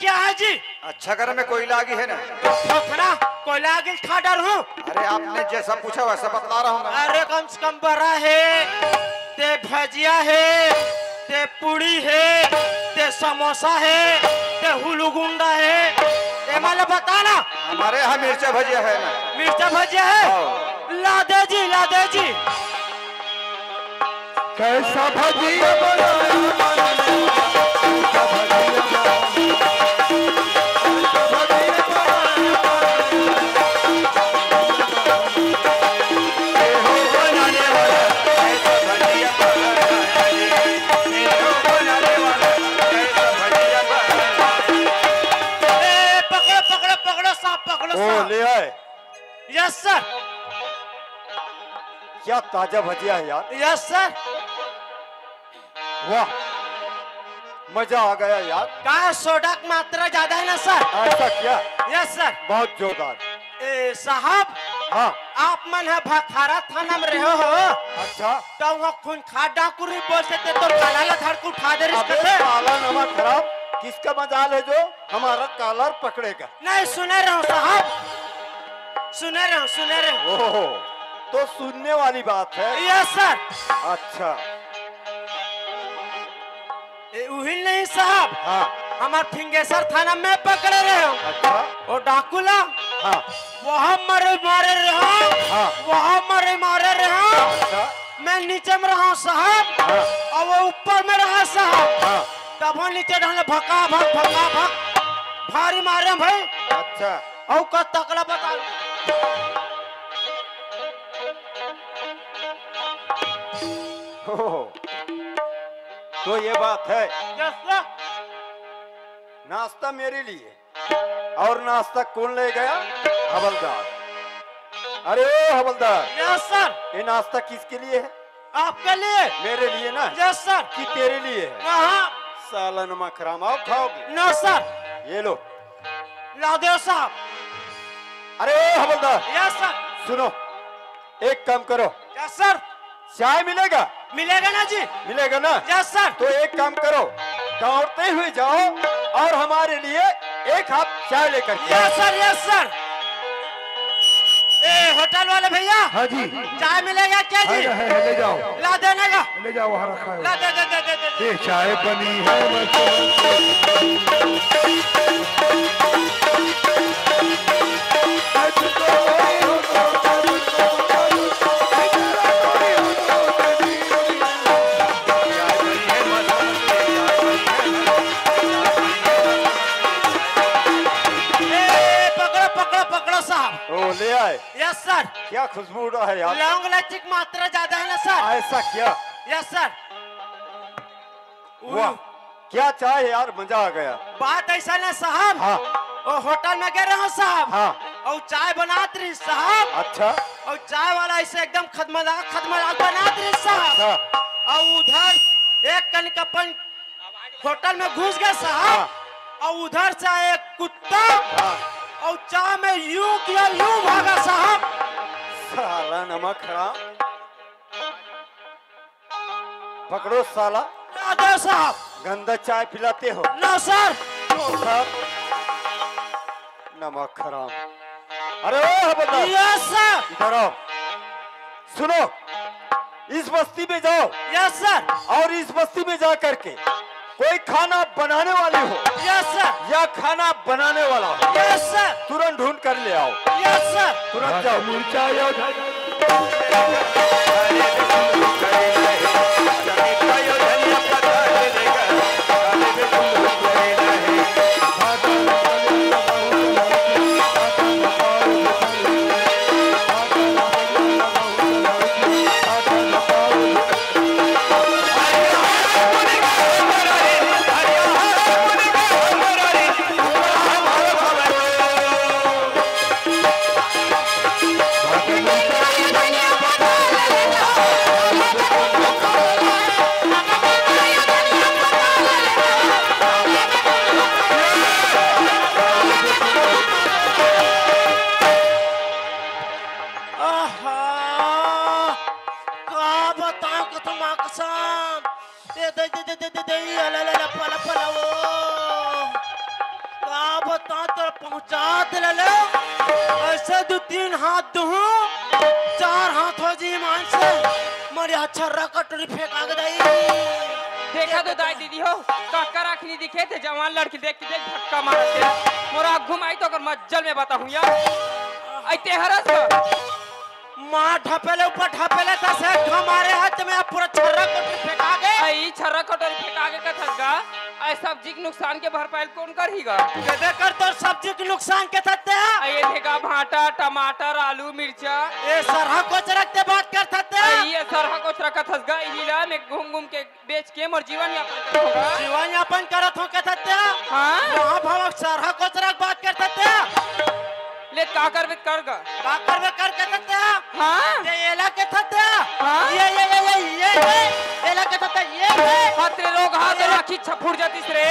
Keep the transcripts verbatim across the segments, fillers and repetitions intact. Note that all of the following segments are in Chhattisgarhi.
क्या है जी? अच्छा, घर में कोयला आगी है ना? खोखना, कोयला आगी ठा डर हूँ। अरे, आपने जैसा पूछा वैसा बतला रहा हूँ मैं। अरे, कम से कम बरा है, ते भजिया है, ते पूड़ी है, ते समोसा है, ते हुलूगुंडा है, ये मतलब बता ना। हमारे यहाँ मिर्चा भजिया है ना। मिर्चा भजिया है? हाँ। ला दे जी, ला दे जी। कैसा भजिया बनाया, कैसा भजिया बनाया, कैसा भजिया बनाया। ए हो बनाने वाला, कैसा भजिया बनाया रे। ए हो बनाने वाला, कैसा भजिया बनाया रे। ए, पकड़ो, पकड़ो, पकड़ो साहब, पकड़ो ओ, साहब। ले आए। Yes sir। क्या ताजा भजिया है यार। Yes sir। वाह, मजा आ गया यार। का सोडा के मात्रा ज्यादा है ना sir? ऐसा क्या? Yes sir। बहुत जोरदार। ए साहब, हाँ। आप मन ह भखारा थाना में रहे हो। अच्छा। तो वहाँ खूंखार डाकू नहीं बोल सकते तो काला ला धर के उठा दे रिस अबे कथे। साला नमक हराम, किसका मजाल है जो हमारा कालर पकड़ेगा? नहीं, सुने रहो साहब, सुने रहो, सुने रहो। ओहो, तो सुनने वाली बात है। Yes sir। अच्छा। ए, उही नहीं साहब। हाँ। हमार फिंगेसर थाना में पकड़े रहे हो। अच्छा। वो डाकू ला। हाँ। वहाँ मरे मारे रहो। हाँ। वहाँ मरे मारे रहो। अच्छा। मैं नीचे में रहा साहब। हाँ। और वो ऊपर में रहा साहब। हाँ। तब वो नीचे ढाले भका भक, भका भक। भारी मारे भाई। अच्छा। और का तकला बता। ओहो। तो ये बात है। Yes sir। नाश्ता मेरे लिए। और नाश्ता कौन ले गया? हवलदार। अरे ओ हवलदार। Yes sir। ये नाश्ता किसके लिए है? आपके लिए। मेरे लिए ना? Yes sir। कि तेरे लिए है? हाँ। साला नमक हराम, आओ खाओगे? No sir। ये लो। ला दो साहब। अरे ओ हवलदार। Yes sir। सुनो, एक काम करो। Yes sir। चाय मिलेगा? मिलेगा ना जी? मिलेगा ना? Yes sir। तो एक काम करो, दौड़ते हुए जाओ और हमारे लिए एक कप चाय लेकर के आओ। Yes sir, yes sir। ए, होटल वाले भैया, हाँ जी। चाय मिलेगा क्या जी? है, है, है, ले जाओ। ला देने का। ले जाओ, वहाँ रखा है। ला दे, दे, दे, दे, दे। ये चाय बनी है मस्त। ए, पकड़ो, पकड़ो, पकड़ो साहब। ओ, ले आए। Yes sir। क्या खुशबू उड़ा है यार। लौंग इलायची की मात्रा ज्यादा है ना sir? ऐसा क्या? Yes sir। वाह, क्या चाय है यार, मजा आ गया। बात ऐसा ना साहब। हाँ। वो होटल में गए रहो साहब। हाँ। और चाय बनात रही साहब। अच्छा। और चाय वाला ऐसे एकदम खदमदा खदमदा बनात रही साहब। अच्छा। और उधर एक कनिक अपन होटल में घुस गए साहब। हाँ। और उधर से एक कुत्ता। हाँ। और चाय में यूं किया, यूं भागा साहब। साला नमक हराम। पकड़ो साला। ना दो साहब। गंदा चाय पिलाते हो। No sir। No sir। नमक हराम। अरे ओ हवलदार। Yes sir। इधर आओ। सुनो, इस बस्ती में जाओ। Yes sir। और इस बस्ती में जा करके कोई खाना बनाने वाली हो Yes sir। या खाना बनाने वाला हो, Yes sir। तुरंत ढूंढ कर ले आओ। Yes sir। तुरंत जाओ। पता तोर पहुंचा दे ले। ऐसे दू तीन हाथ दूं, चार हाथ हो जी मान से। मरिया छर्रा कटोरी फेंका के दाई। देखा तो दाई दीदी हो, काकर आँखी नहीं दिखे थे, जवान लड़की देख के देख धक्का मारत हे। मोर आँख घुमाई तो ओकर मज्जल में बताहूं या। आई ते हरस का। माँ ढपेले ऊपर ढपेले त से हमारे हाथ में पूरा छर्रा कटोरी फेंका के। आई छर्रा कटोरी फेंका के कथस गा। आई सब्जी के नुकसान के भरपाई कोन करही गा? कदे कर तोर सब्जी के नुकसान के थते? आई ये देखा भांटा, टमाटर, आलू, मिर्चा। ये सरहा कोचरक ते बात कर थते? आई ये सरहा कोचरक कथस गा, इही ला मैं घूम घूम के बेच के मोर जीवन यापन करत हों गा। जीवन यापन करत हों के थते? हाँ। वहाँ भवक सरहा कोचरक बात कर थते? ले का करबे कर गा। का करबे कर के थते? हाँ। ये एला के थते? हाँ। ये, ये, ये, ये, ये, ये, एला के थते, ये, ये। हतरे रोग हाथ ये। राखी छफुर जातिस रे।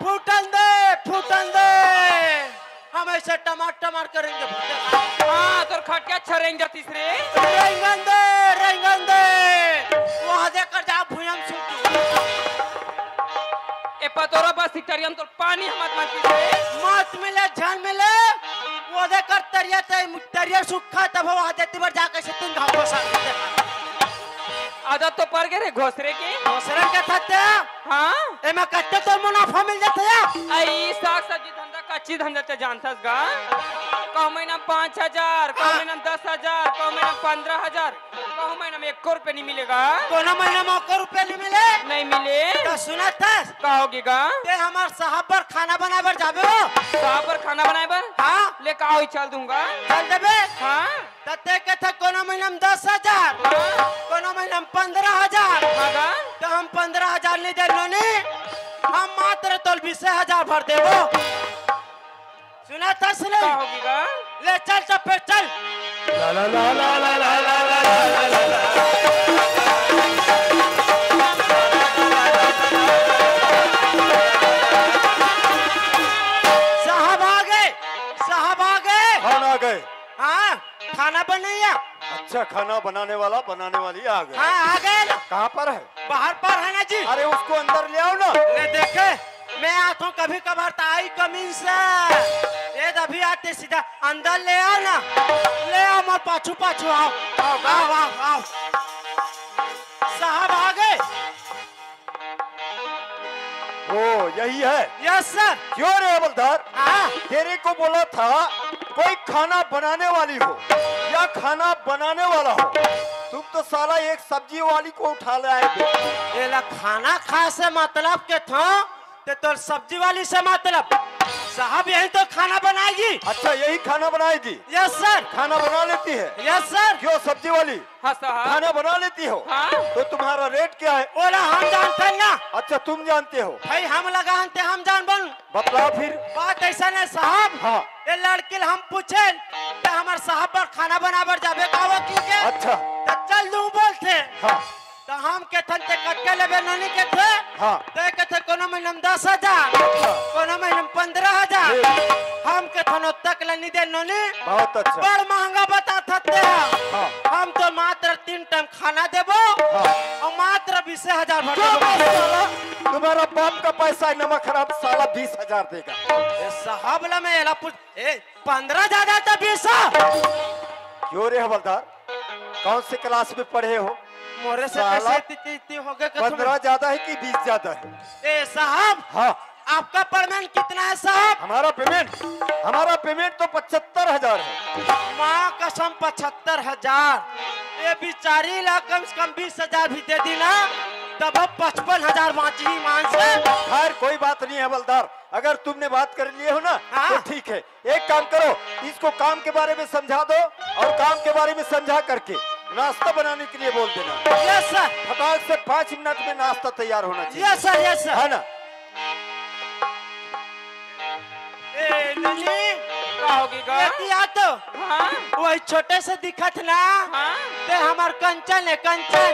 फूटन दे, फूटन दे। हम ऐसे टमार टमार करेंगे। हाँ, तोर खटिया छरेंग जातिस रे। रेंगन दे, रेंगन दे। वहाँ देकर जा भुयम सुन। ए पतोरा बस सिटरियम तो पानी हमत मत पीते। मत मिले, झन मिले, वो दे कर तरिया ते, तरिया सुखा तब वो आदे तिबर जाके से तीन घाव बसा देते। आदत तो पर गे रे घोसरे के। घोसरे के थते? हाँ। एमा कत्ते तो मुनाफा मिल जाते या? आई साग सब्जी धंधा, कच्ची धंधा ते जानथस गा? कहूँ महीना में पाँच हजार, कहूँ हाँ। महीना में दस हजार, कहूँ महीना में पन्द्रह हजार। कहूँ महीना में एको रुपया नहीं मिलेगा। कोनो महीना में एको रुपया नहीं मिले? नहीं मिले। तो सुनत हस? का होगे गा? ते हमार साहब बर खाना बनाए बर जाबे हो? साहब बर खाना बनाए बर? हाँ। ले का होई, चल दूंगा। चल देबे? हाँ। त ते कथे कोनो महीना में दस हजार, हाँ। कोनो महीना में पन्द्रह हजार। हाँ गा। तो हम पन्द्रह हजार नहीं दे नोनी, हम मात्र तोल बीस हजार भर देबो। सुनत हस नहीं? का होगी गा? ले चल चप्पे चल। ला ला ला ला ला ला ला ला ला ला ला। साहब आ गए, साहब आ गए। कौन आ गए? हाँ, खाना बनैया। अच्छा, खाना बनाने वाला, बनाने वाली आ गए। हाँ, आ गए ना। कहाँ पर है? बाहर पर है ना जी। अरे, उसको अंदर ले आओ ना। ले देखे, मैं आता हूँ कभी कभार, तो आई कमीन से। ये तो अभी आते सीधा अंदर ले आओ ना। ले आओ, मोर पाछू पाछू आओ। आओ, आओ, आओ, आओ। साहब आ गए। ओ, यही है। Yes sir. क्यों रे हवलदार? हाँ। तेरे को बोला था कोई खाना बनाने वाली हो या खाना बनाने वाला हो, तुम तो साला एक सब्जी वाली को उठा ले आए थे। एला खाना खाए से मतलब के था, ते तोर सब्जी वाली से मतलब। साहब यही तो खाना बनाएगी। अच्छा, यही खाना बनाएगी? Yes sir. खाना बना लेती है? Yes sir. क्यों सब्जी वाली? हाँ साहब। खाना बना लेती हो? हाँ। तो तुम्हारा रेट क्या है? ओला हम जानते हैं ना। अच्छा, तुम जानते हो? भाई हम लगान ते हम जान बन। बतलाओ फिर। बात ऐसा नहीं साहब। हाँ। ये लड़की ल हम पूछे, तो हमारे साहब पर खाना बनाबर जाबे का वो की के? अच्छा। तो चल दूं बोलते। हाँ। तो हम कहथन ते कतका लेबे नोनी कहथे? हाँ। ते कहथे कोनो महीना में दस हजार, अच्छा। कोनो महीना में पन्द्रह हजार। जी। हम कहथन ओतक ले नहीं दे नोनी। बहुत अच्छा। बड़ महंगा बताथस ते। हाँ। हम तो मात्र तीन टाइम खाना देबो हाँ। और मात्र बीस हजार भर क्या देबो। बात है साला? तुम्हारा बाप का पैसा है, नमक हराम साला बीस हजार देगा। ए, साहब ला मैं एला पूछ, ए, पन्द्रह ज्यादा तो बीस। क्यों रे हवलदार, कौन से क्लास में पढ़े हो? मोरे से साला कैसे इतनी, इतनी हो गए कि तुम पन्द्रह ज्यादा है कि बीस ज्यादा है? ए साहब, हाँ। आपका पेमेंट कितना है साहब? हमारा पेमेंट, हमारा पेमेंट तो पचहत्तर हजार है। माँ कसम, पचहत्तर हजार। ये बिचारी ला कम से कम बीस हजार भी दे दी ना, तब हम पचपन हजार बाँची मान से। खैर, कोई बात नहीं है हवलदार, अगर तुमने बात कर लिए हो ना, हाँ। तो ठीक है। एक काम करो, इसको काम के बारे में समझा दो और काम के बारे में समझा करके नाश्ता बनाने के लिए बोल देना। Yes sir. फटाक से पाँच मिनट में नाश्ता तैयार होना चाहिए। Yes sir, yes sir. है ना? ए, ननी। का होगी गा? ये किया तो? हाँ? वही छोटे से दिखत ना? हाँ? ते हमार कंचन है, कंचन।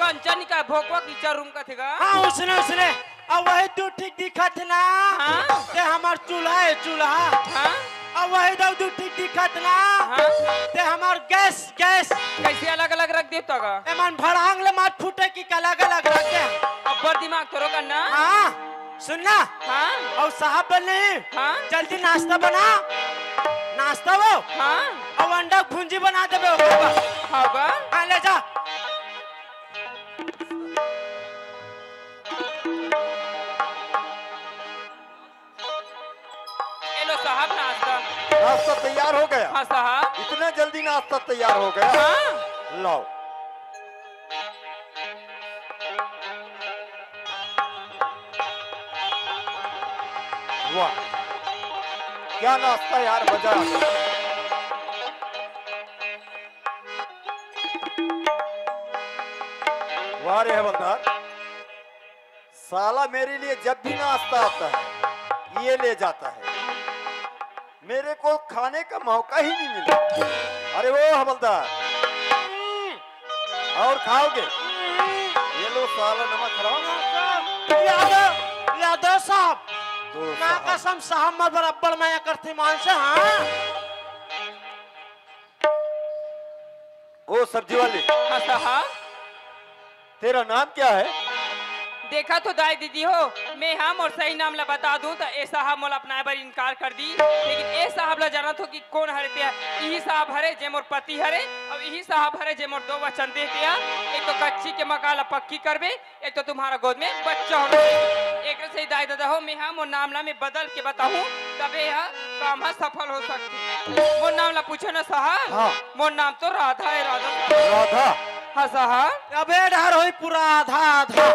कंचन का भोकवा कीचा रूम का थे गा? हाँ, उसने, उसने। अब वही दू ठीक दिखत ना? हाँ? ते हमार चूल्हा है, चूल्हा। हाँ? अब वही दो दू ठीक दिखत ना? हाँ? ते हमार गैस, गैस। कैसे अलग-अलग रख देता गा? एमन भड़ांग ले मत फूटे कि अलग-अलग रख दे। अब्बर दिमाग तोरो का ना? हाँ। सुन ना। हाँ। अउ साहब बोले, हाँ। जल्दी नाश्ता बना। नाश्ता वो। हाँ। अउ अंडा भुंजी बना देबे ओकर बर। हाँ बा। हाँ, ले जा। ये लो साहब नाश्ता। नाश्ता तैयार हो गया? हाँ साहब। इतना जल्दी नाश्ता तैयार हो गया? हाँ। लाओ। वाह, क्या नाश्ता यार, मजा आ गया। वाह रे हवलदार, साला मेरे लिए जब भी नाश्ता आता है, ये ले जाता है। मेरे को खाने का मौका ही नहीं मिला। अरे वो हवलदार, और खाओगे? ये लो साला नमक हराम। यादव, यादव साहब, दो ना साहब। कसम साहब, मैं बराबर मैं करती मान से, हाँ। ओ सब्जी वाली। हाँ साहब। तेरा नाम क्या है? देखा तो दाई दीदी हो, मैं हा मोर सही नाम ला बता दूं त ए साहब मोला अपनाए बर इनकार कर दी, लेकिन ए साहब ला जानत हो कि कोन हरे ते हा? इही साहब हरे जे मोर पति हरे, अउ इही साहब हरे जे मोर दो वचन दे ते हा। एक तो कच्ची के मकान ला पक्की करबे, एक तो तुम्हारा गोद में बच्चा होना चाहिए। एक से दाई दादा हो, मैं हा मोर नाम ला मैं बदल के बताहूँ, तबे हा काम हा सफल हो सकती। मोर नाम ला पूछो ना साहब। हाँ। मोर नाम तो राधा है, राधा। राधा। हाँ साहब। अबे डहर होई पूरा आधा आधा।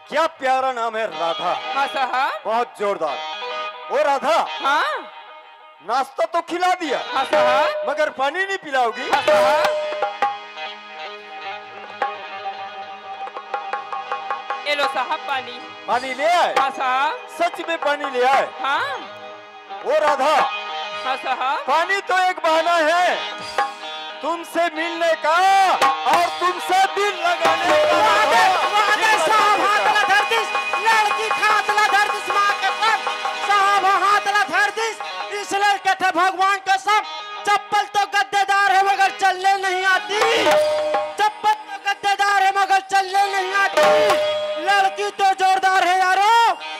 क्या प्यारा नाम है राधा। हाँ साहब। बहुत जोरदार। ओ राधा। हाँ। नाश्ता तो खिला दिया, हाँ साहब। मगर पानी नहीं पिलाओगी? हाँ साहब। ये लो साहब पानी। पानी ले आए? हाँ साहब। सच में पानी ले आए? हाँ। ओ राधा, हाँ साहब। पानी तो एक बहाना है तुमसे मिलने का और तुमसे दिल लगाने का। वाह दे, वाह दे, साहब हाथ ला धर दिस, लड़की के हाथ ला धर दिस, माँ के सर, साहब हाथ ला धर दिस। इस लड़के थे भगवान कसम, चप्पल तो गद्देदार है मगर चलने नहीं आती, चप्पल तो गद्देदार है मगर चलने नहीं आती, लड़की तो जोरदार है यारो,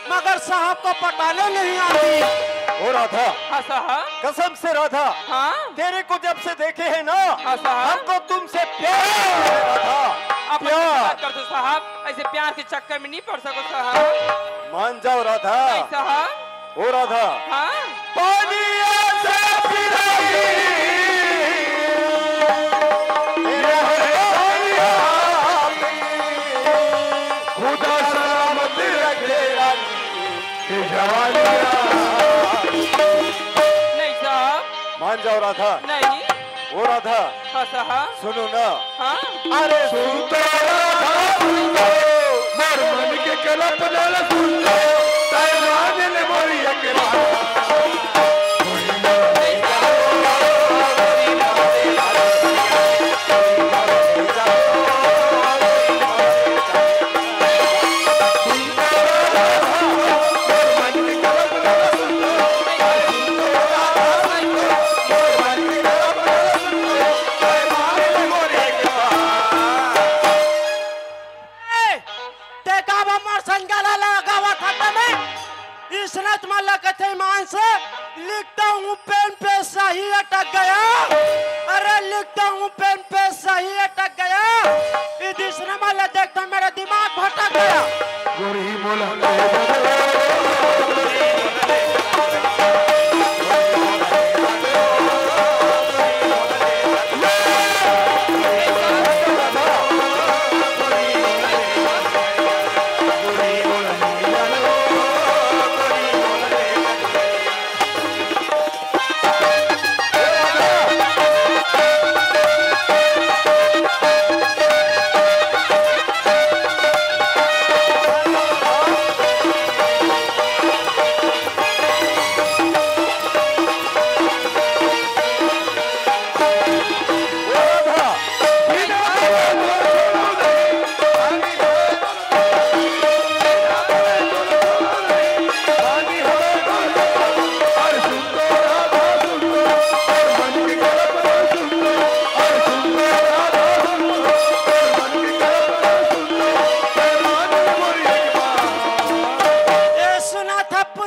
मगर साहब को पटाने नहीं आती। ओ राधा। हाँ साहब। कसम से राधा। हाँ। तेरे को जब से देखे हैं ना, हाँ साहब। हमको तुमसे प्यार है राधा। आप ऐसे प्यार। बात कर दो साहब, ऐसे प्यार के चक्कर में नहीं पड़ सको साहब। मान जाओ राधा। नहीं साहब। ओ राधा। हाँ। पानी ऐसे पिलाई, ये है पानी। खुदा सलामत रखे रानी की जवानियाँ। नहीं साहब। मान जाओ राधा। नहीं। ओ राधा। हाँ साहब। सुनो ना। हाँ। अरे सुन तो राधा, सुन तो, मोर मन के कल्पना ला सुन तो, तैं मान ले मोर एक बात। ए, ते का बा मोर संग ला लगावत हट में? इसनत मन ला कथे ईमान से, लिखता हूँ पेन पे सही अटक गया। अरे लिखता हूँ पेन पे सही अटक गया। इस इसनत मन ला देखता मेरा दिमाग भटक गया। गोरी मोला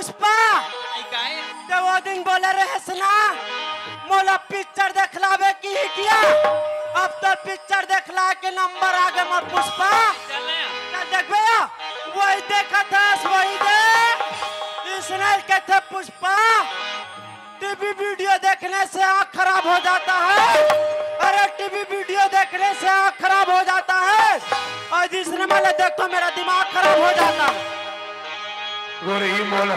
पुष्पा, ते वो दिन बोले रहेस ना, मोला पिक्चर देखलाबे कहिके, अब तो पिक्चर देखला के नंबर आगे मोर पुष्पा। चल देखबे या, वही देखत हस, वही दे। इसने कहथे पुष्पा, टीवी वीडियो देखने से आँख खराब हो जाता है। अरे, टीवी वीडियो देखने से आँख खराब हो जाता है, और जिसने मैंने देखो, मेरा दिमाग खराब हो जाता है। गोरी मोला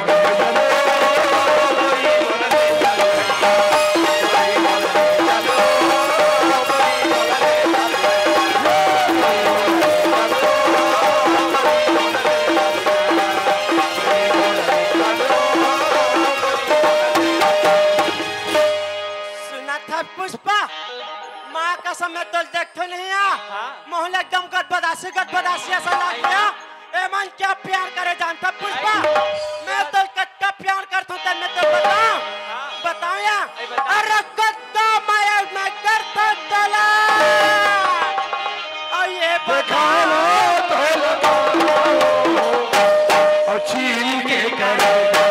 सुनत हस पुष्पा, माँ कसम, मैं तो देखथों नहीं आ। हाँ। मोहला एकदम गदबदासी, गदबदासी असन लागथे। एमन क्या प्यार करे जानथस पुष्पा? मैं तो कतका प्यार करथों, तेन मैं तो बताऊं? हाँ। बताऊं या? अरे बता। अरे कतका माया मैं करथों तोला। और ये बताओ। और छीन के करेगा।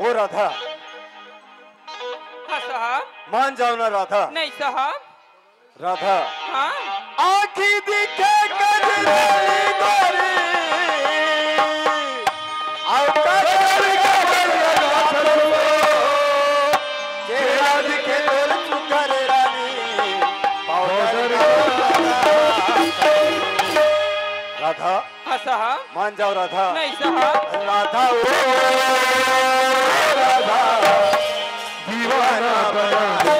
ओ राधा, हाँ साहब। मान जाओ ना राधा। नहीं साहब। राधा। हाँ। आँखी दिखे कजरानी गोरी, और कजर कजर लगा छलुआ, चेहरा दिखे तोर सुघर रानी, पाउडर लगा। राधा। हाँ साहब। मान जाओ राधा। नहीं साहब। राधा ओ राधा, दीवाना बना दे।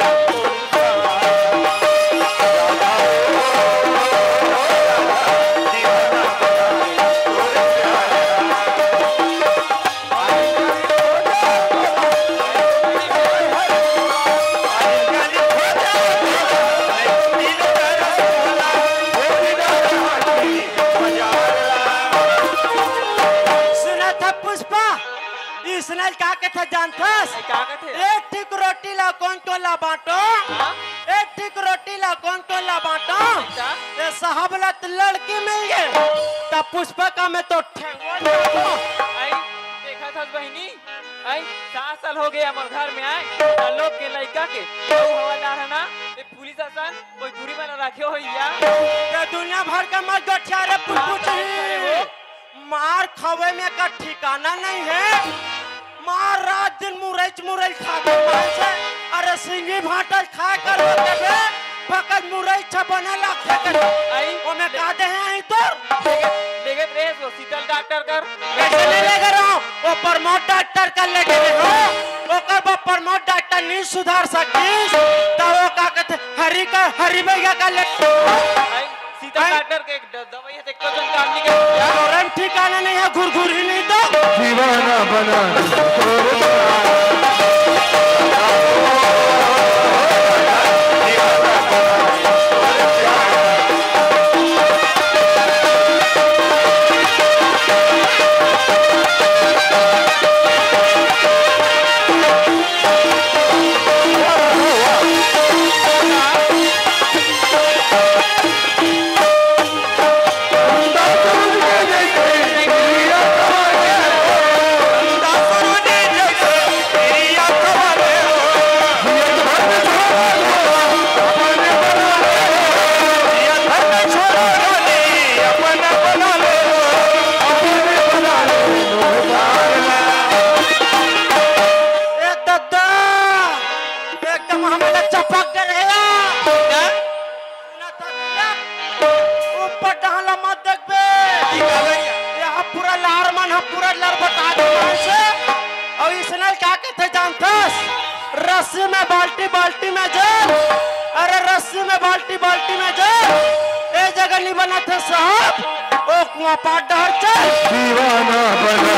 सुनत हस पुष्पा, इसने का कथे जानथस? का कथे? एक ठीक रोटी ला कोन कोन ला बांटो? हाँ? एक ठीक रोटी ला कोन कोन ला बांटो? अच्छा। ये साहब ला तो लड़की मिल गे, त पुष्पा का मैं तो ठेंगोर ला दो। आई, देखत हस बहिनी, आई, सात साल हो गे मोर घर में आए, ना लोग के लइका के, अउ हवलदार है ना, ये पुलिस असन, कोई दूरी बना रखे हो या? ये दुनिया भर का मत गोठिया रे, पुछ पुछ ही। अरे वो, मार खावे में का ठिकाना नहीं है। मार रात दिन मुरैच मुरैच खाथे मानसे। अरे सिंगी भांटा खाए कर होते बे, फकत मुरैच बने लागथे कर। आई। ओमे का दे हैं आई तोर? लेगत, लेगत रहे सो शीतल डॉक्टर कर। कैसे नहीं लेगे रहो? वो प्रमोद डॉक्टर कर लेगे रहो। ओकर बा प्रमोद डॉक्टर नहीं सुधार सकिस, त वो का कहते हरी का, हरी भैया का ले। आई, शीतल आई। डॉक्टर के द-, दवाई है, तो एक तो जन काम नहीं करती। यार, और हम ठिकाना नहीं है, घुरघुरी नहीं तो। दीवाना बना दे। ए दद्दा, एकदम हमला चपक डरे हे। का? सुना था क्या? ऊपर डहला मत देखबे। ठीक है भैया। यहाँ पूरा लार मन ह पूरा लर बता दे मन से। और इसने क्या कहते जानथस? रस्सी में बाल्टी, बाल्टी में जल। अरे रस्सी में बाल्टी, बाल्टी में जल। ए जगह नहीं बना थे साहब। पाट डहर चल। दीवाना बना।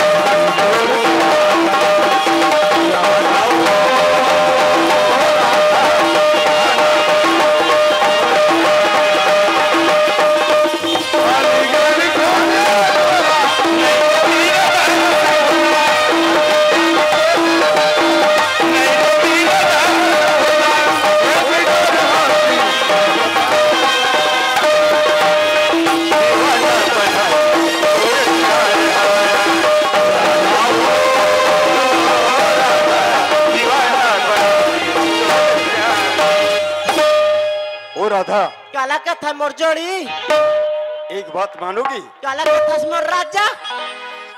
ओ राधा, काला कथा मोर जोड़ी। एक बात मानोगी? काला कथस मोर राजा।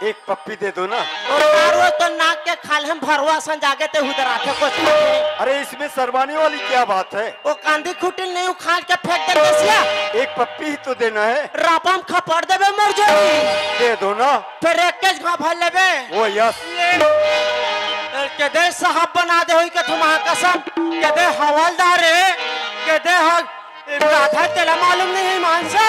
एक पप्पी दे दो ना। और तारो तो नाक के खाल हम भरवा सन जागे ते उधर आथे कुछ। अरे, इसमें शर्माने वाली क्या बात है? वो कांदी खुटिल नहीं उखाड़ के फेंक दे दसिया। एक पप्पी ही तो देना है। रापम खपड़ देबे मोर जोड़ी। दे दो ना। फिर एक के घा भर लेबे। वो यस। ले। के दे साहब बना दे होई के तुम्हारा कसम। के दे हवलदार है। के दे हक राधा तेला मालूम नहीं है मान से।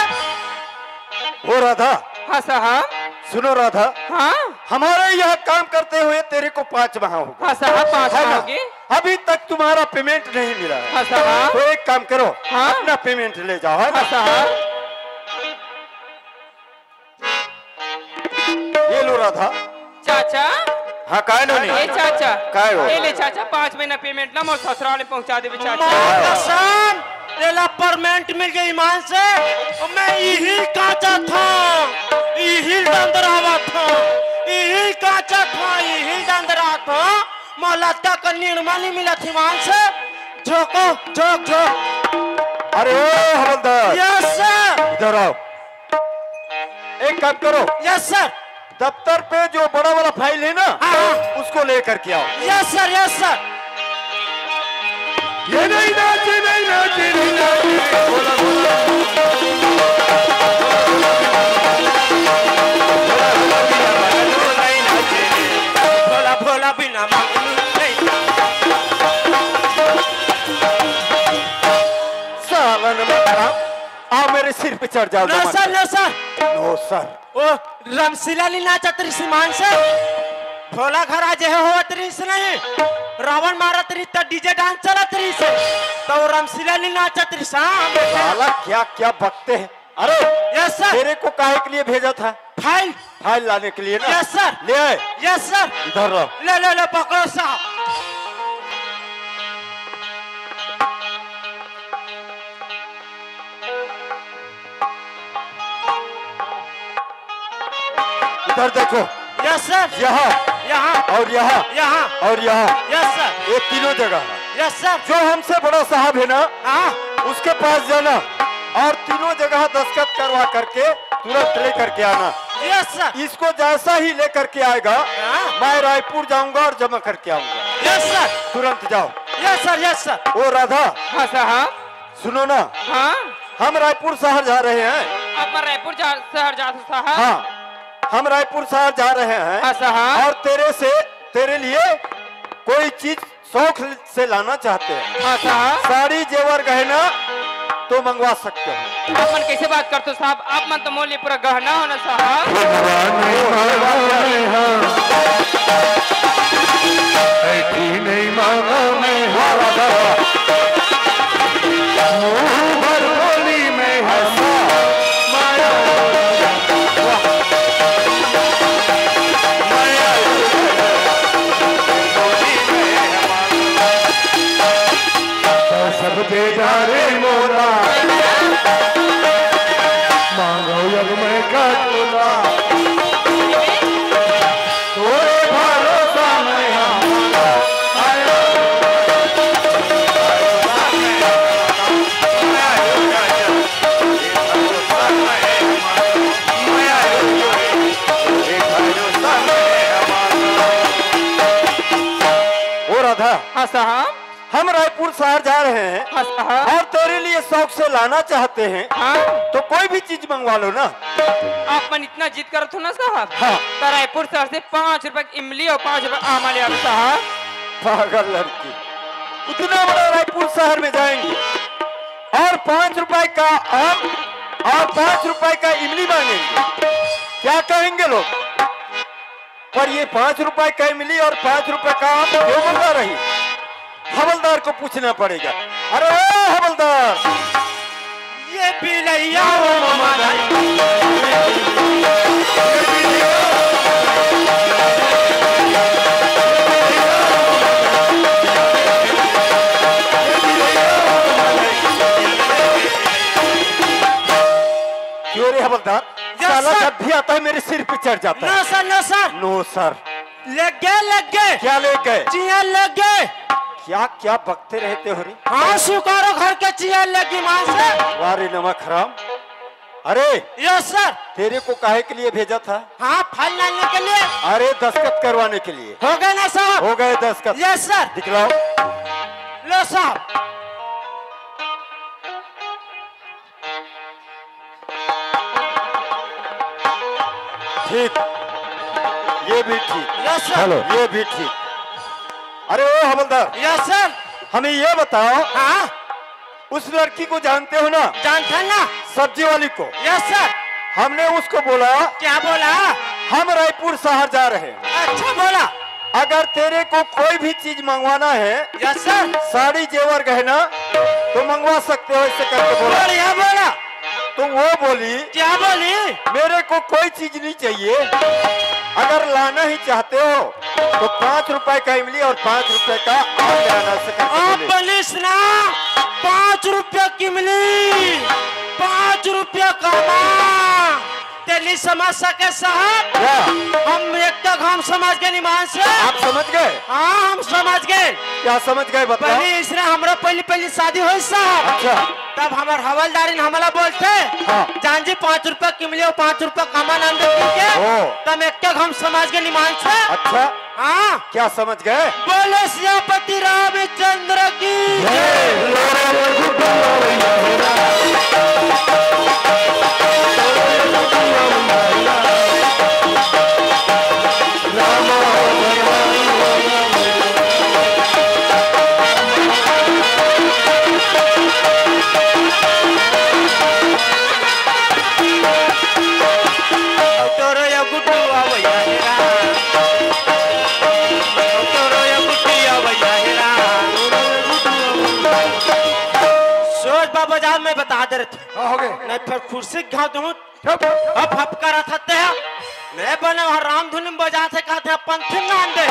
ओ राधा। हाँ साहब। सुनो राधा। हाँ। हमारे यहाँ काम करते हुए तेरे को पाँच माह हो गए। हाँ साहब, पाँच है माह ना? हो गए। अभी तक तुम्हारा पेमेंट नहीं मिला है। हाँ साहब। तो एक काम करो, हाँ। अपना पेमेंट ले जाओ, है ना? हाँ साहब। ये लो राधा। चाचा। हाँ, काय नोनी? ए चाचा। काय हो? ए ले चाचा, पाँच महीना पेमेंट ला मोर ससुराल में पहुंचा देबे चाचा। माँ कसम, तेला परमेंट मिल गई ईमान से। मैं इही काचा था, इही डंदरावा था, इही काचा था, इही डंदरा था। मोला तक निर्मा नहीं मिला थी ईमान से। झोंको, झोंक, झोंक। अरे ओ हवलदार। Yes sir. इधर आओ। एक काम करो। Yes sir. दफ्तर पे जो बड़ा वाला फाइल है ना, हाँ, हाँ। उसको लेकर के आओ। Yes sir, yes sir. ये नहीं नाचे, नहीं नाचे, नहीं नाचे। भोला, भोला। भोला, भोला बिना मांगलू नहीं। सालन मत आओ, मेरे सिर पे चढ़ जाओ, नो जमा सर, कर। नो सर। नो सर। ओ, रमशीला ली नाचत रहिस ईमान से। भोला घर आज है होवत रहिस नहीं। रावण मारत रहिस त डीजे डांस चलत रहिस। त ओ रमशीला ली नाचत रहिस, हाँ, हम देखे। साला क्या क्या बकते हैं। अरे, यस सर। तेरे को काहे के लिए भेजा था? फाइल। फाइल लाने के लिए ना? Yes sir. ले आए। Yes sir. इधर रहो। ले, ले, ले, पकड़ो साहब। इधर देखो। Yes sir. यहाँ। यहाँ। और यहाँ। यहाँ। और यहाँ। Yes sir. ये तीनों जगह है। Yes sir. जो हमसे बड़ा साहब है ना, हाँ। उसके पास जाना और तीनों जगह दस्तखत करवा करके तुरंत लेकर के आना। Yes sir. इसको जैसा ही लेकर के आएगा, हाँ। मैं रायपुर जाऊंगा और जमा करके आऊंगा। Yes sir. तुरंत जाओ। Yes sir, yes sir. ओ राधा। हाँ साहब। सुनो ना। हाँ। हम रायपुर शहर जा रहे हैं। अब मैं रायपुर जा, शहर जा साहब। हाँ, हम रायपुर शहर जा रहे हैं। हाँ साहब। और तेरे से, तेरे लिए कोई चीज शौक से लाना चाहते हैं। हाँ साहब। साड़ी, जेवर, गहना तो मंगवा सकते हो। आप मन कैसे बात करते हो साहब? आप मन तो मोर लिए पूरा गहना हो ना साहब। ऐठी नहीं मांगा मैं। वाह, वाह, वाह, वाह। मुंह भर बोली मैं हंसा। माया। वाह। माया। तो सब दे डारे मोला, मांगो अब मैं का तोला। तोरे भरोसा मैं हमारा आया। ओ राधा। हाँ साहब। हम रायपुर शहर जा रहे हैं। हाँ साहब। और तेरे लिए शौक से लाना चाहते हैं। हाँ। तो कोई भी चीज मंगवा लो ना। आप मन इतना जिद करत हो ना साहब। हाँ। तो रायपुर शहर से पाँच रुपए की इमली और पाँच रुपए आमा ले आओ साहब। पागल लड़की, उतना बड़ा रायपुर शहर में जाएंगे और पाँच रुपए का आम और पाँच रुपए का इमली मांगेंगे? क्या कहेंगे लोग? पर ये पाँच रुपए का इमली और पाँच रुपए का आम क्यों मंगा रही? हवलदार को पूछना पड़ेगा। अरे ओ हवलदार, ये बिलैया वो मामा। क्यों रे हवलदार? यस साला सर। जब भी आता है मेरे सिर पे चढ़ जाता है। नो सर, नो सर। नो सर। लग गए, लग गए। क्या ले गए? चिया लग गए। क्या क्या बकते रहते हो रे? हाँ, सुकारो घर के चिया लगी माँ से। वाह रे नमक हराम। अरे, यस सर। तेरे को काहे के लिए भेजा था? हाँ, फाइल लाने के लिए। अरे, दस्तखत करवाने के लिए। हो गए ना साहब? हो गए दस्तखत। Yes sir. दिखलाओ। लो साहब। ठीक, ये भी ठीक। Yes sir. हेलो। ये भी ठीक। अरे ओ हवलदार, यस सर। हमें ये बताओ, हाँ। उस लड़की को जानते हो ना? जानता ना। सब्जी वाली को। Yes sir. हमने उसको बोला, क्या बोला? हम रायपुर शहर जा रहे हैं। अच्छा बोला। अगर तेरे को कोई भी चीज मंगवाना है, यस सर। साड़ी जेवर गहना, तो मंगवा सकते हो, ऐसे करके बोला। बढ़िया बोला। तो वो बोली, क्या बोली? मेरे को कोई चीज नहीं चाहिए, अगर लाना ही चाहते हो तो पाँच रुपए का इमली और पाँच रुपए का आम ले आना, ऐसे करके आप बोली। बलिस ना, पाँच रुपया किमली, पाँच रुपया का आम। ते नहीं समझ सके साहब। क्या? हम एक तक हम समझ गए निमान से। आप समझ गए? हाँ, हम समझ गए। क्या समझ गए, बताओ। पहले इसने हमरा पहली पहली शादी हुई साहब। अच्छा। तब हमर हवलदारिन हमला बोलते, हाँ। जान जी, पाँच रुपया किमली और पाँच रुपया कमा नाम दे के। ओ। तब एक तक हम समझ गए निमान से। अच्छा। हाँ। क्या समझ गए? बोले सियापति रामचंद्र की जय। तोरो या गुड्डू आवैया हे राम। तोरो या गुड्डी आवैया हे राम। सोच बा बाजार में बता दे रहे थे। हाँ, हो गए। नहीं फिर कुर्सी घाव दूँ। चुप। अब हप करत हते ह। मैं बने वहाँ राम धुनी बजात हे, कहते हैं पंथी मान दे।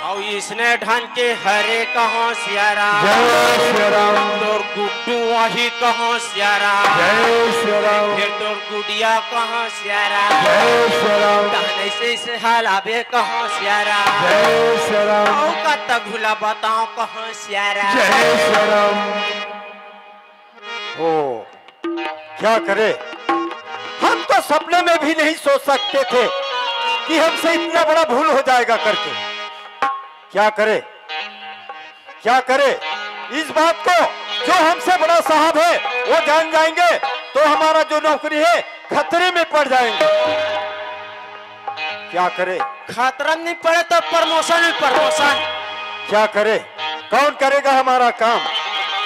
अउ इसने ढान के हरे कहो सिया राम। जय सिया राम। तोर गुड्डू वही कहो सिया राम। जय सिया राम। फिर तोर गुडिया कहो सिया राम। जय सिया राम। तहन ऐसे ऐसे हाल आबे कहो सिया राम। जय सिया राम। अउ कत घुला बताओ कहो सिया राम। जय सिया राम। ओ, क्या करे, हम तो सपने में भी नहीं सोच सकते थे कि हमसे इतना बड़ा भूल हो जाएगा करके। क्या करे, क्या करे, इस बात को जो हमसे बड़ा साहब है वो जान जाएंगे तो हमारा जो नौकरी है खतरे में पड़ जाएंगे। क्या करे? खतरा नहीं पड़े तो प्रमोशन ही प्रमोशन। क्या करे? कौन करेगा हमारा काम?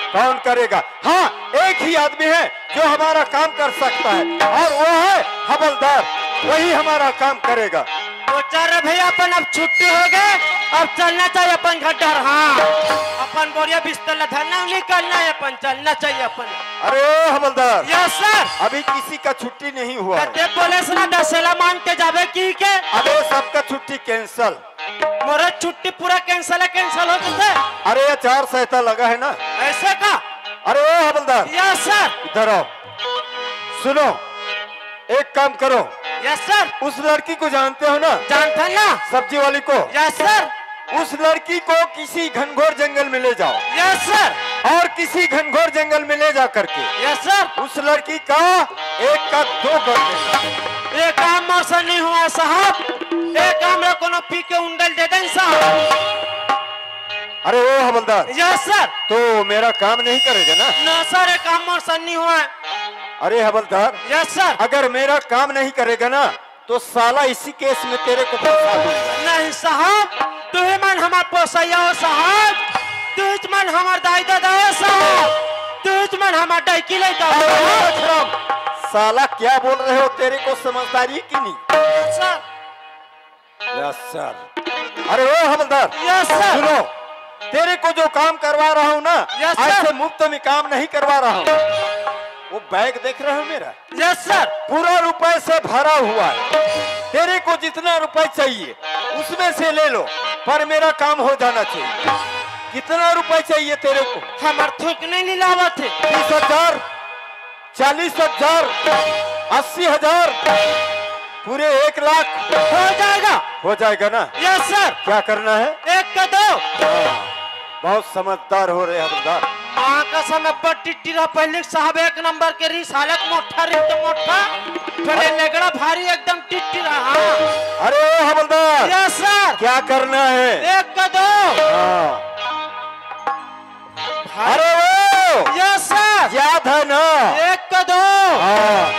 कौन करेगा? हाँ, एक ही आदमी है जो हमारा काम कर सकता है और वो है हवलदार, वही हमारा काम करेगा। तो चल रे भैया, अपन अब छुट्टी हो गए, अब चलना चाहिए अपन घर डर। हाँ, अपन बोरिया बिस्तर ला धरना, निकलना है अपन, चलना चाहिए अपन। अरे ओ हवलदार, यस सर। अभी किसी का छुट्टी नहीं हुआ है। ते बोले से ना दशहरा मान के जाबे की के? अबे सबका छुट्टी कैंसिल। मोरे छुट्टी पूरा कैंसिल है, कैंसिल हो जते। अरे ये चार सैता लगा है ना। ऐसे का? अरे ओ हवलदार। Yes sir. इधर आओ। सुनो, एक काम करो। Yes sir. उस लड़की को जानते हो ना? जानता ना। सब्जी वाली को। Yes sir. उस लड़की को किसी घनघोर जंगल में ले जाओ। Yes sir. और किसी घनघोर जंगल में ले जा करके यस सर। उस लड़की का एक का दो कर देना। ये काम मोर से नहीं हुआ साहब, ये काम रे कोनो पी के उंडल दे दें साहब। अरे ओ हवलदार, यस सर। तो मेरा काम नहीं करेगा ना? ना सर, ये काम मोर से नहीं हुआ। अरे हवलदार, यस सर। अगर मेरा काम नहीं करेगा ना तो साला इसी केस में तेरे को फंसा दूंगा। नहीं साहब, तुही मन हमार पोसैया हो साहब, तुही मन हमार दाई दादा हो साहब, तुही मन हमार डाइकी लइका हो साहब। साला क्या बोल रहे हो, तेरे को समझदारी है कि नहीं? सर। Yes sir. अरे ओ हवलदार, यस सर। सुनो, तेरे को जो काम करवा रहा हूँ ना, यस सर। ऐसे मुफ्त में काम नहीं करवा रहा हूँ। वो बैग देख रहे हो मेरा? Yes sir. पूरा रुपए से भरा हुआ है। तेरे को जितना रुपए चाहिए, उसमें से ले लो, पर मेरा काम हो जाना चाहिए। कितना रुपए चाहिए तेरे को? हमर थोक नहीं लावत है। तीस हजार, चालीस हजार, अस्सी हजार, पूरे एक लाख। हो जाएगा। हो जाएगा ना? Yes sir. क्या करना है? एक का दो। हाँ, बहुत समझदार हो रहे हवलदार। माँ कसम, अब्बड़ टिट्टी रहा पहले साहब, एक नंबर के रही, सालक मोटा रही तो मोटा, थोड़े लेगड़ा भारी एकदम टिट्टी रहा। हाँ। अरे ओ हवलदार, यस सर। क्या करना है? एक का दो। हाँ। अरे ओ, यस सर। याद है ना? एक का दो। हाँ।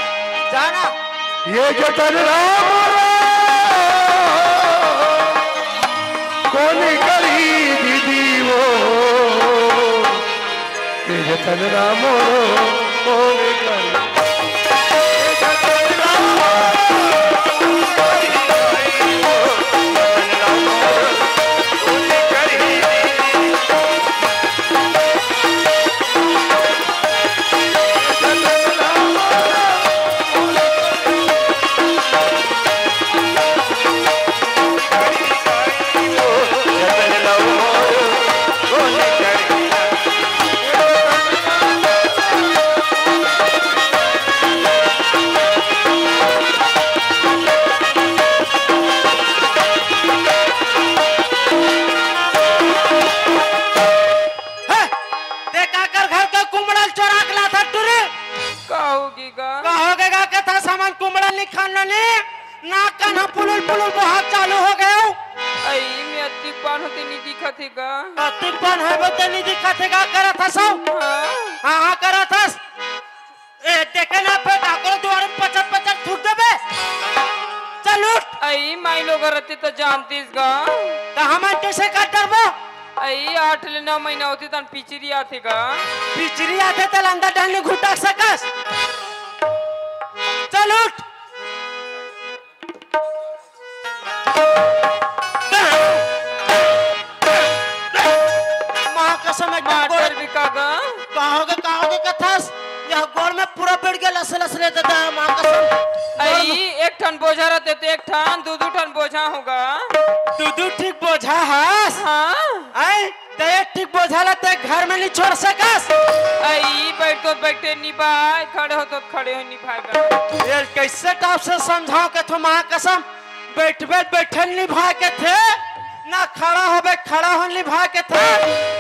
जाना। ये जतन राम रो, कोन करी दीदी वो, ये जतन राम रो, कोन करी। हे, ते काकर घर के कुमड़ल चोरा के लाथा टुरी? का होगे गा? का होगे गा के था सामान कुमड़ल नहीं खान लो नी? ना कान ह पुलुल पुलुल बोहाग चालू हो गयो। आई, मैं अतिक पान होते नहीं दिखत हे गा। अतिक पान है बते नहीं दिखत हे गा करत हस? हाँ। हाँ, हाँ, करत हस। ए, देखे ना पे काकरो दुआरे में पचर पचर थूक देबे। चल उठ। आई, माई लोग रहते तो जानतीस गा। तो हमन कैसे कर डरबो? आई, आठ ले नौ महीना होती तन पिचरी आथे गा। पिचरी आथे त लंदा डहनी घुटक सकस। चल उठ। माँ कसम, एक बार मार गोड़ डर भी का गा। कहोगे, कहोगे कथस? यह गोड़ में पूरा बढ़ गया, लस लस ले देता है, माँ कसम। आई, एक ठन बोझा रहते तो एक ठन, दू दू ठन बोझा होगा। दू दू ठीक बोझा हस? हाँ। आई, ते एक ठीक बोझा ला ते घर में नहीं छोड़ सकस। आई, बैठ तो बैठे निभाए, खड़े हो तो खड़े हो निभाए गा। ये कैसे टाप से समझाओ के थो माँ कसम, बैठबे बैठल निभाए के थे, ना खड़ा होबे खड़ा हो निभाए के थे।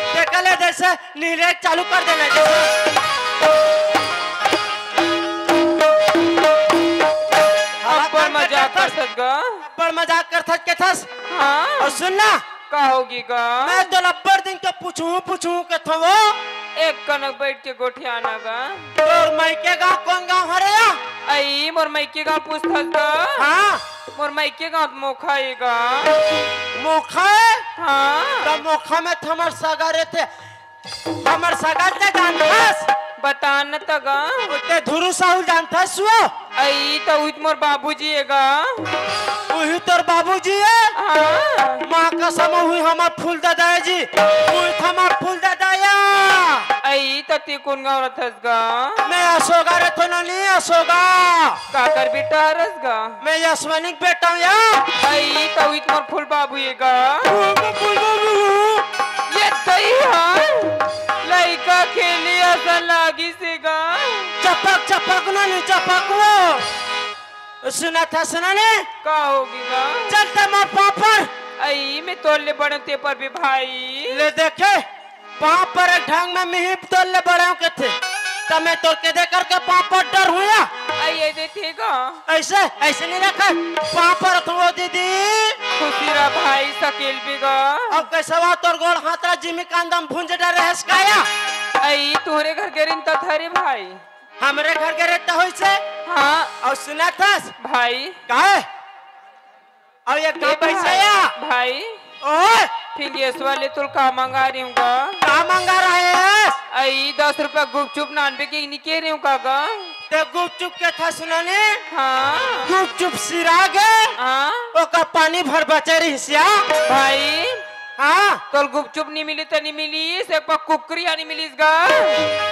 ते कले जैसे निहले चालू कर देले। अब्बड़ मजाक करथस गा। अब्बड़ मजाक करथस के थस। हाँ। और सुन ना, का होगी गा? मैं तो लब्बड़ दिन के पूछूं, पूछूं के थो वो। एक कनक बैठ के गोठियाना गा। तोर मायके गांव कौन गांव हरे या? आई, मोर मायके गांव पूछथस गा। हाँ। मोर मायके गांव मोखा ए गा। मोखा ए? हाँ। त मोखा में थमर सगा रहते। हमर सगा ल जानथस? बता न त गा। ओते धुरू साहू ल जानथस वो? अई, त उही त मोर बाबूजी ए गा। उही तोर बाबूजी ए? हाँ। माँ कसम, उही हमर फूल दादा ए जी। उही त हमर फूल दादा ए। अई, त ते कोन गाँव रथस गा? मैं असोगा रथों नोनी, असोगा। काकर बेटा हरस गा? मैं यशवनी के बेटा हूँ या। अई, त उही त मोर फूल बाबू ए गा। फूल बाबू। ये तई हा। लइका खेली असन लागिस ए गा। चपक, चपक ना नी, चपक वो। सुना था, सुना ने? का होगी गा? चल ते मोर पाँव पर। अई, मैं तोर ले बड़े ते पर भी भाई। ले देखे। पाँव पर एक ढंग में मिही तोर ले बड़े के थे। त मैं तोर के दे करके पाँव पर डर हुआ। अई, ये दे थे गा। ऐसे, ऐसे नहीं रखा। पाँव पर तो वो दीदी। खुशी रहा भाई, सकेल भी गा। अब कैसे वा तोर गोड़ हाथ रा जिमी कांदम भुंज डरे हस काया। अई, तोरे घर के रिन त थरी भाई। हमरे घर के रहता होइसे? हाँ। और सुना थस? भाई। काहे? और ये ए का पैसा भाई, या? भाई। ओए! फिंगेस वाले तुल का मंगा रही हूँ गा? का मंगा रहे है? अई, दस रुपया गुपचुप नानबे के नहीं कह रही हूँ का गा? ते गुपचुप के था सुना ने? हाँ। गुपचुप सिरा गे? हाँ? ओकर पानी भर बचे रहिस या। भाई, हाँ? तोल गुपचुप नी मिली त नी मिली, से पर कुकरी आनी मिलिस गा।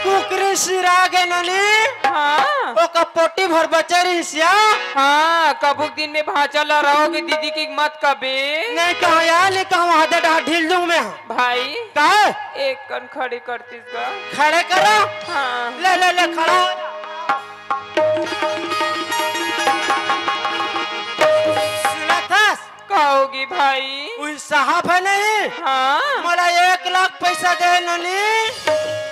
कुकरी सिरा गे नोनी। हाँ। ओकर पोटी भर बचे रहिस या। हाँ, कभू दिन में भांचा ला रहोगे दीदी की मत कबे। नहीं कहा यार, नहीं कहा, वहाँ दे डहा ढील दूं मैं। भाई, का? एक कन खड़े करतीस गा। खड़े करो। हाँ। ले, ले, ले, खड़ा हो जा। सुनत हस? का होगे भाई? उही साहब हे नहीं? हाँ। मोला एक लाख पैसा दे नोनी।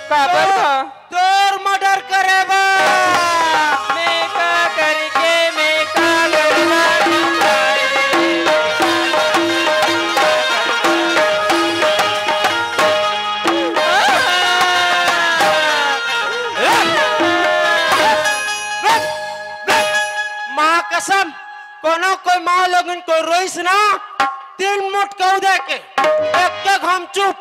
काबर तो का? तोर मर्डर करे बर। मैं का करके, मैं का करना भाई? माँ कसम, कोनो कोई माँ लोगन को रोइस ना, तीन मुठ कऊ दे के, एक के घम चुप।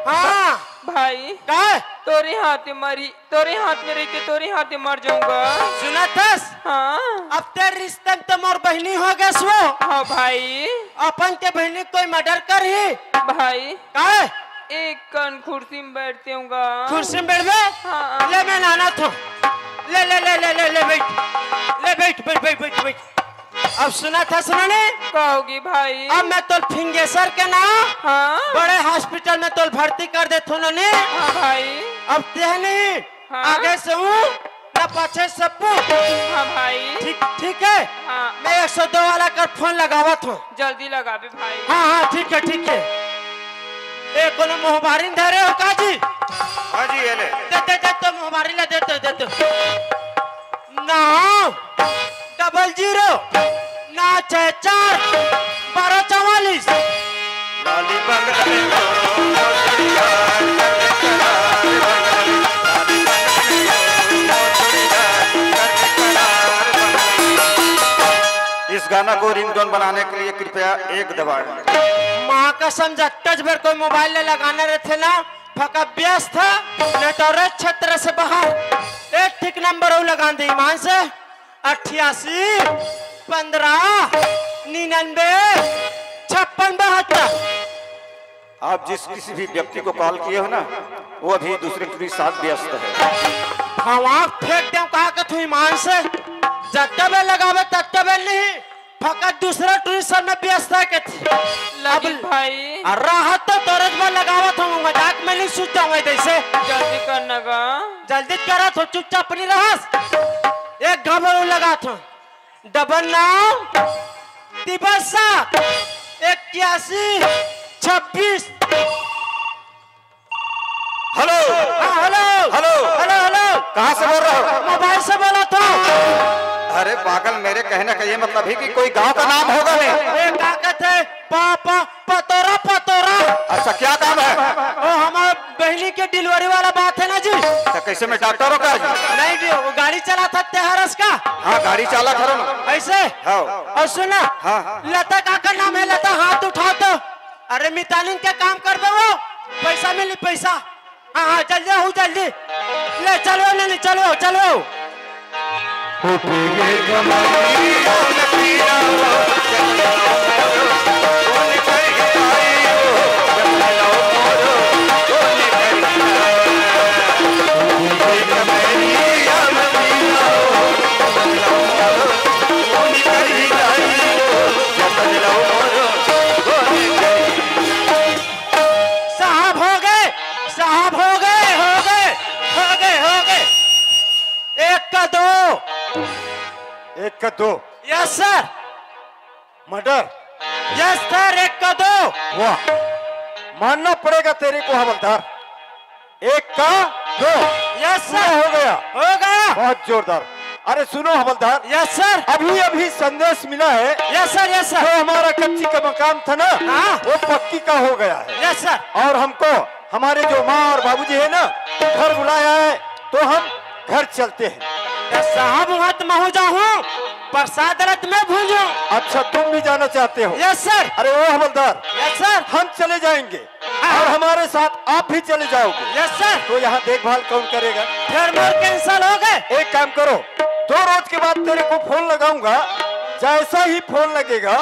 हाँ। भाई, का? तोरे हाथ में मरी, तोरे हाथ में रहिके तोरे हाथ में मर जाऊंगा। सुनत हस? हाँ। अब तेरे रिश्ते में तो मोर बहिनी हो गए सो। हाँ भाई। अपन के बहिनी कोई मर्डर करही? भाई। का? एक कन कुर्सी में बैठते हूँगा। कुर्सी में बैठबे? हाँ। ले मैं लाना था। ले, ले, ले, ले, ले, ले बैठ। ले बैठ, बैठ, बैठ, बैठ, बैठ। अब सुनत हस नोनी? का होगे भाई? अब मैं तोल फिंगेसर के ना हाँ। बड़े हॉस्पिटल में तोल भर्ती कर देथों नोनी। हाँ भाई। अब तेह नहीं हाँ। आगे से हूँ ना पाछे से पू। हाँ भाई। ठीक, ठीक है। हाँ। मैं एक सौ दो वाला कर फोन लगावत हूँ। जल्दी लगाबे भाई। हाँ, हाँ, ठीक है, ठीक है। ए, कोनो मोहबारी धरे हो का जी? हाँ जी, ये ले। दे, दे, दे तो मोहबारी ले, दे तो, दे तो। नौ डबल जीरो नौ छः चार बारह चवालीस। लाली बंगले में इस गाना को रिंगटोन बनाने के लिए कृपया एक दबाएं। माँ कसम, जत्तज बेर कोई मोबाइल ले लगाना रहते ना, फका व्यस्त है, नहीं तो रे क्षेत्र से बाहर एक ठीक नंबर हो लगा दे ईमान से। अट्ठासी, पन्द्रह, निन्यानवे, छप्पन, बहत्तर। आप जिस किसी भी व्यक्ति को कॉल किए हो ना, वो अभी दूसरे टूरी साथ व्यस्त है। हम आप फेंक दें, कहा के तू ईमान से, जत्ता बेर लगावे, तत्ता बेर नहीं, फकत दूसरा टूरी सब में व्यस्त है के थी। लगी अब भाई। आ राहत तो तोरे में लगावत हूँ, मजाक में नहीं सोचता हूँ जैसे। जल्दी करना गा। जल्दी करा तो चुपचाप नहीं रहस। एक घबरू लगा था। डबल नौ तिबसा इक्यासी छब्बीस। हेलो। हाँ, हेलो। हेलो। Hello, hello. कहाँ से बोल रहे हो? मोबाइल से बोला था। अरे पागल, मेरे कहने का ये मतलब है कि कोई गांव का नाम होगा नहीं। ए, का कहते हैं? पा, पा, पतोरा, पतोरा। अच्छा, क्या काम है? ओ, हमारे बहनी के डिलीवरी वाला बात है ना जी। तो कैसे मैं डॉक्टर हूँ क्या जी? नहीं जी, वो गाड़ी चला था तेहरस का। हाँ, गाड़ी चालक हरो ना। ऐसे? हाँ। और सुना, हाँ। लता का, का नाम है, लता, हाथ उठाओ तो। अरे मितानिन के काम करबे वो, पैसा मिली, पैसा। हाँ, हाँ, जल्दी आओ, जल्दी। ले, चलो, नहीं, नहीं, चलो, चलो। साहब हो गए, साहब हो गए, हो गए, हो गए, हो गए। एक का दो। एक का दो। Yes sir. Murder. Yes sir, एक का दो। वाह, मानना पड़ेगा तेरे को हवलदार। एक का दो। Yes sir. पूरा हो गया। हो गया। बहुत जोरदार। अरे सुनो हवलदार। Yes sir. अभी अभी संदेश मिला है। Yes sir, yes sir. जो हमारा कच्ची का मकान था ना, हाँ। वो पक्की का हो गया है। Yes sir. और हमको हमारे जो माँ और बाबूजी है ना, घर बुलाया है, तो हम घर चलते हैं। तो साहब, वहाँ तो मैं हो जाऊँ, प्रसाद रथ में भूल जाऊँ। अच्छा, तुम भी जाना चाहते हो? Yes sir. अरे ओ हवलदार, यस सर। हम चले जाएंगे। हाँ। और हमारे साथ आप भी चले जाओगे। Yes sir. तो यहाँ देखभाल कौन करेगा? फिर मोर कैंसिल हो गए। एक काम करो, दो रोज के बाद तेरे को फोन लगाऊंगा, जैसा ही फोन लगेगा,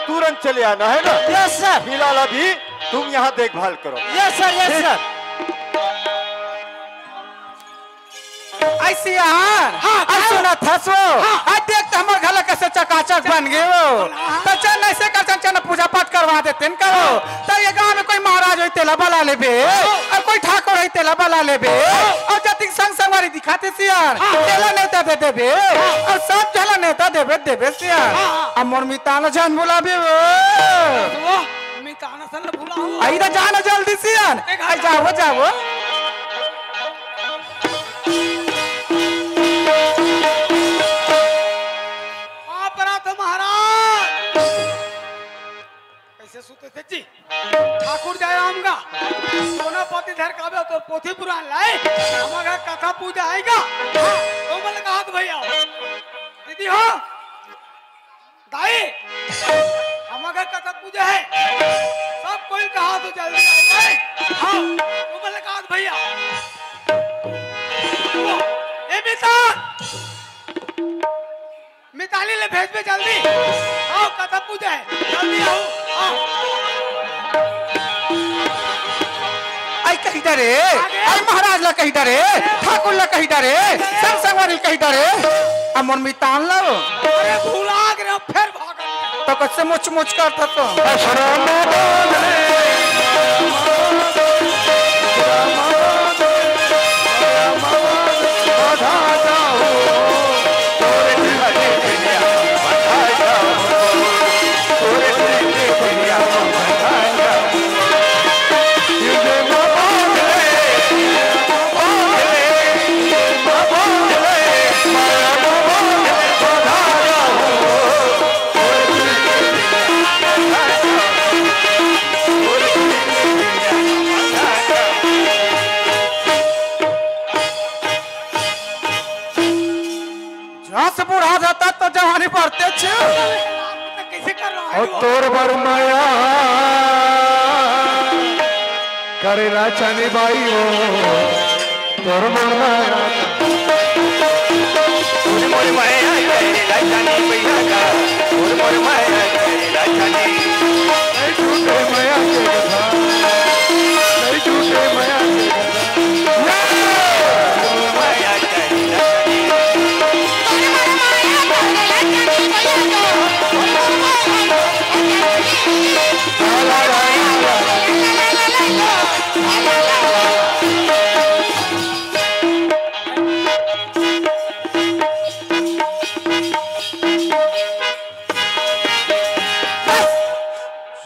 तुरंत चले आना, है ना? Yes sir. फिलहाल अभी तुम यहाँ देखभाल करो। Yes sir, yes sir. ऐसी यार, हाँ, आज सुना था सो, हाँ। आज देख तो हमर घर कैसे चकाचक बन गए हो। हाँ। तो चल ऐसे कर, चल, चल पूजा पाठ करवा देते हैं करो। तो ये गांव में कोई महाराज होई तेला बला लेबे, और कोई ठाकुर होई तेला बला लेबे, और जतिक संग संगवारी दिखाते सियान, तेला नेवता दे देबे, और सब झला नेवता देबे, देबे सियान। अब मोर मितान झन भुलाबे वो। वो मितान सन भुलाओ। आई तो जाना जल्दी सियान। आई जाओ, जाओ। बाप रे तो महाराज। कैसे सुते थे जी? ठाकुर जयराम का सोना पोथी धर काबे तोर पोथी पुरान लाए, हमर घर कथा पूजा आएगा। हाँ, तो बोले कहा तो भैया, दीदी हो, दाई, हमर घर कथा पूजा है, सब कोई कहा तो जल्दी आओ भाई। हाँ, तो बोले कहा तो भैया, ए मितान, मिताली ले भेजबे जल्दी। आओ, कथा पूजा है, जल्दी आओ। आओ। आई कही डरे, आगे। आई महाराज ला कही डरे, ठाकुर ला कही डरे, संग संगवारी ला कही डरे। अब मोर मितान ला। अरे भुला के रे, फिर भाग। तो कइसे मुच मुच करत हस तो? जस बूढ़ा जाता तो जवानी बढ़ते छे। कैसे कर रहा है और वो? तोर बर मया करे राजधानी बाई हो, तोर बर मया। तोर मोर मया करे राजधानी भैया का, तोर मोर मया करे राजधानी। नहीं टूटे मया के कथा, नहीं टूटे मया के कथा।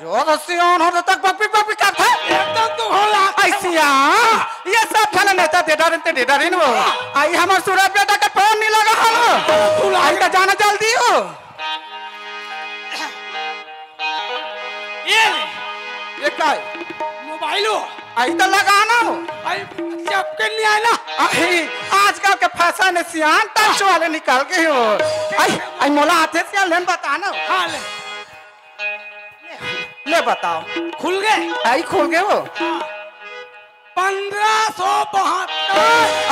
जो तो सियान हो तक बकबी बकबी करथे। एकदम तो होला। ऐसिया, ये सब झन नेवता दे डारेन ते दे डारेन वो। आई हमर सूरज बेटा के फोन नहीं लगा हलो। आई तो जाना जल्दी हो। ये ले। ये का है? मोबाइल हो। आई तो लगाना हो। आई चपके नहीं आए ना। आई आजकल के फैशन है सियान, टच वाले निकल गए हो। आई, आई मोला आते सियान लेन बताना हो। हाँ, ले। ले बताओ। खुल गए? आई खुल गए वो। हाँ। पंद्रह सौ बहत्तर।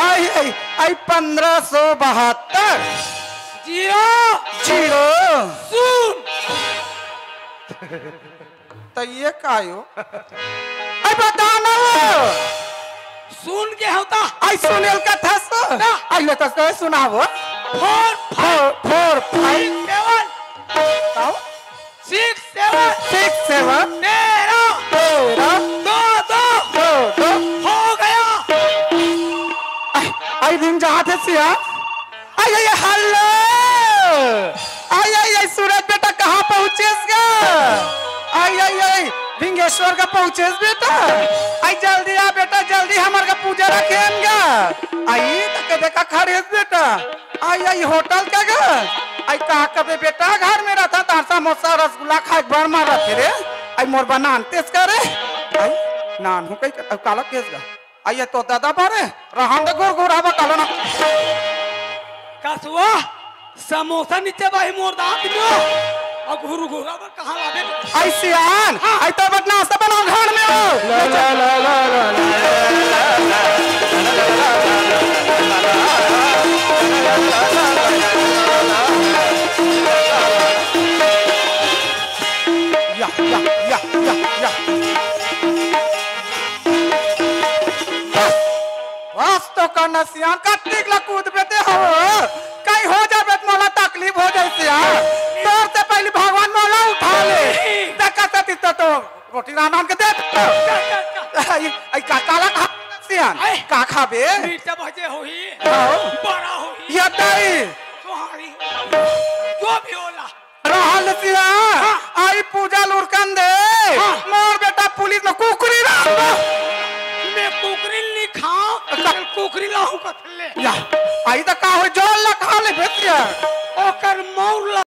आई, आई, आई पंद्रह सौ बहत्तर। जीरो। जीरो। शून्य। तो ये का हो? आई बता ना वो। सुन के होता। आई सुनेल का था सो। ना। आई ले तो सो सुनाओ। Four five। Four, four five। Seven। बताओ। Six seven। Six seven। तेरह। तेरह। दो दो। दो दो। हो गया। आई, आई दिन जहाँ थे सिया। आई, आई, हेलो। आई, आई, आई, सूरज बेटा कहाँ पहुँचेस गा? आई, आई, आई, भिंगेश्वर का पहुँचेस बेटा। आई जल्दी आ बेटा, जल्दी हमर का पूजा रखेन गा। आई तक देखा खड़ेस बेटा। आई, आई, होटल का गा? आई का कबे बेटा घर में रहता, तार समोसा रसगुल्ला खाए बर मार रहते रे। आई मोर बनान तेस करे। आई नान हूँ कहीं का, काला केस गा। आइए तो दादा बारे, रहन दे गुर गुर हवा कालो ना। कसुआ, समोसा नीचे बाही मोर दांत में। और गुर गुर हवा कहाँ लागे? आई सियान, हाँ। आई तो बट नाश्ता बनाओ घर में हो। ला, ला, ला, ला, ला, ला। सियान कत्तिक ला कूदबे ते हो, कहीं हो जाबे त मोला तकलीफ हो जाए सियान। तोर से पहले भगवान मोला उठा ले। देखा सती तो, तो रोटी रांध के दे। आई, आई का काला खा सियान? आई। का खाबे? मीठा भजे होही। हाँ। बड़ा होही। ये दाई। सोहारी। जो भी होला। रहल सिया, हाँ। आई पूजा लुड़कन दे। हाँ। मोर बेटा पुलिस में कुकरी रह। मैं कुकरी नहीं खाओ, अच्छा। कुकरी लाहू कथले। या, आई त का हो, जोर ला खा ले बेटिया। ओकर मौर ला